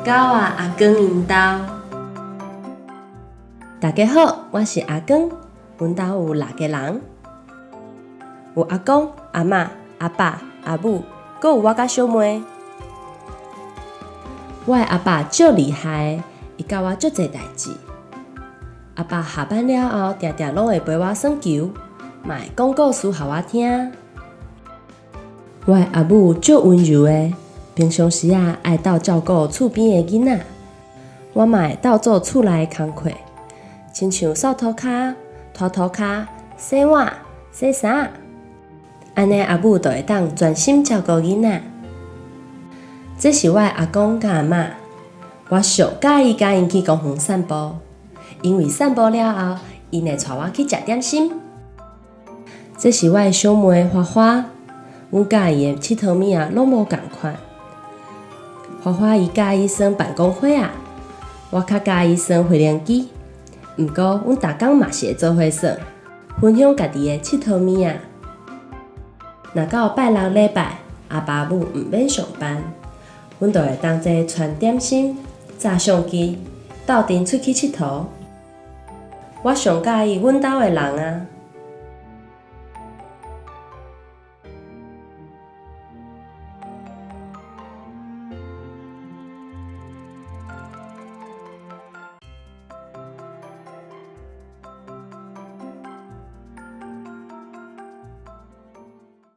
狗仔阿光𪜶兜。大家好，我是阿光，阮兜有六个人，有阿公、阿嬤、阿爸、阿母，閣有我佮小妹。我的阿爸足厲害的，伊教我足濟代誌。阿爸下班了後，定定攏會陪我耍球，嘛會講故事予我聽。我的阿母足溫柔的，平常時仔愛鬥照顧厝邊的囡仔，我嘛會鬥做厝內的工課，親像掃塗跤、拖塗跤、洗碗、洗衫。按呢阿母就會當專心照顧囡仔。這是我的阿公佮阿嬤，我上佮意佮𪜶去公園散步，因為散步了後，𪜶會帶我去食點心。這是我的小妹花花，阮佮意的𨑨迌物仔攏無仝款。花花伊佮意耍彈弓火仔，我較佮意耍飛行機。毋過，阮逐工嘛是會做伙耍，分享家己的𨑨迌物仔。若到拜六禮拜，阿爸母毋免上班，阮就會同齊傳點心、紮相機，鬥陣出去𨑨迌。我上佮意阮兜的人啊！